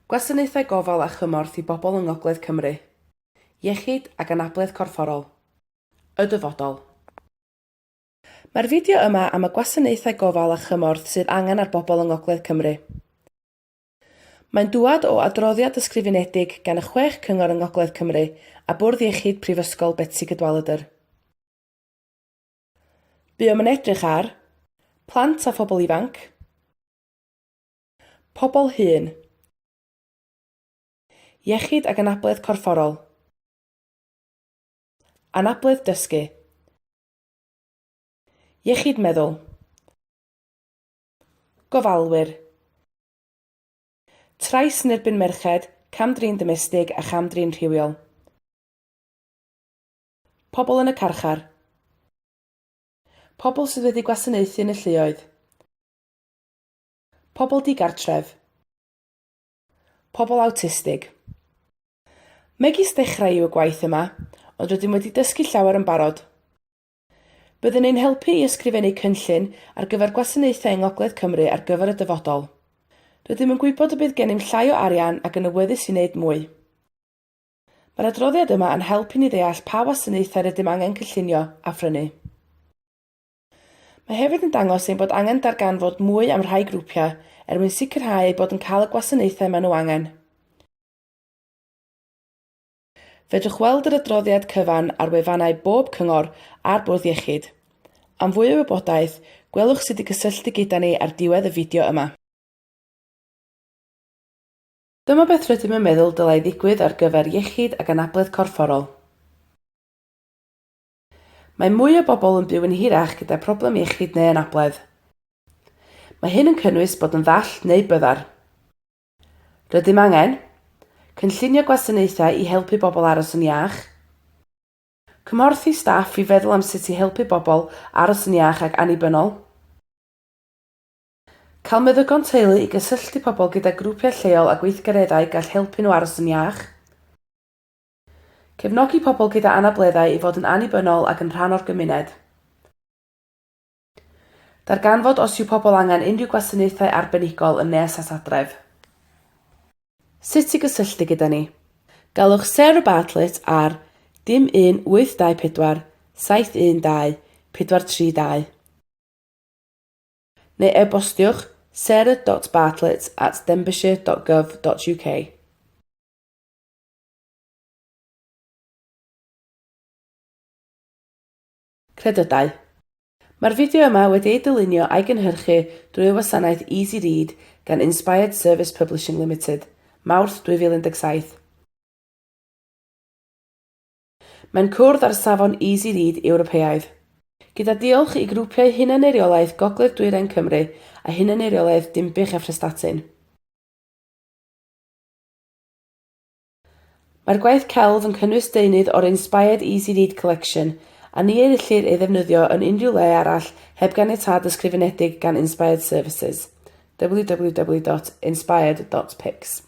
Gwasanaethau gofal a chymorth i bobl yng Ngogledd Cymru. Iechyd ac anabledd corfforol. Y dyfodol. Mae'r fideo yma am y gwasanaethau gofal a chymorth sydd angen ar bobl yng Ngogledd Cymru. Mae'n dŵad o adroddiad ysgrifenedig gan y chwech cyngor yng Ngogledd Cymru a Bwrdd Iechyd Prifysgol Betsi Cadwaladr. Buom yn edrych ar, Plant a phobl ifanc, Pobl hŷn. Iechyd ac anabledd corfforol. Anabledd dysgu. Iechyd meddwl. Gofalwyr. Trais yn erbyn merched, cam-drin domestig a cham-drin rhywiol. Pobl yn y carchar. Pobl sydd wedi gwasanaethu yn y lluoedd. Pobl digartref. Pobl awtistig. Megis dechrau yw y gwaith yma, ond rydym wedi dysgu llawer yn barod. Bydd yn ein helpu i ysgrifennu cynllun ar gyfer gwasanaethau yng Ngogledd Cymru ar gyfer y dyfodol. Rydym yn gwybod y bydd gennym llai o arian ac yn awyddus i wneud mwy. Mae'r adroddiad yma yn help i ni ddeall pa wasanaethau rydym angen cynllunio a phrynu. Mae hefyd yn dangos ein bod angen darganfod mwy am rhai grwpiau er mwyn sicrhau eu bod yn cael y gwasanaethau maen nhw angen. Fedrwch weld yr adroddiad cyfan ar wefannau bob cyngor a'r Bwrdd Iechyd. Am fwy o wybodaeth, gwelwch sut i gysylltu gyda ni ar diwedd y fideo yma. Dyma beth rydym yn meddwl dylai ddigwydd ar gyfer iechyd ac anabledd corfforol. Mae mwy o bobl yn byw yn hirach gyda problem iechyd neu anabledd. Mae hyn yn cynnwys bod yn ddall neu byddar. Rydym angen, Cynllunio gwasanaethau i helpu bobl aros yn iach. Cymhorthu staff i feddwl am sut i helpu bobl aros yn iach ac annibynnol. Cael meddygon teulu i gysylltu pobl gyda grwpiau lleol a gweithgareddau gall helpu nhw aros yn iach. Cefnogi pobl gyda anableddau i fod yn annibynnol ac yn rhan o'r gymuned. Darganfod os yw pobl angen unrhyw gwasanaethau arbenigol yn nes at adref. Sut i gysylltu gyda ni. Galwch Sarah Bartlett ar dim 1 824 712 432 neu e-bostiwch sarah.bartlett at denbighshire.gov.uk. Credydau. Mae'r fideo yma wedi ei dylunio a'i gynhyrchu drwy y wasanaeth Easy Read gan Inspired Service Publishing Limited, Mawrth 2017. Mae'n cwrdd â'r safon Easy Read Ewropeaidd. Gyda diolch i grwpiau hunan-eiriolaeth Gogledd Dwyrain Cymru a hunan-eiriolaeth Dinbych a Phrestatyn. Mae'r gwaith celf yn cynnwys deunydd o'r Inspired Easy Read Collection a ni ellir ei ddefnyddio yn unrhyw le arall heb ganiatâd ysgrifenedig gan Inspired Services. www.inspired.pics.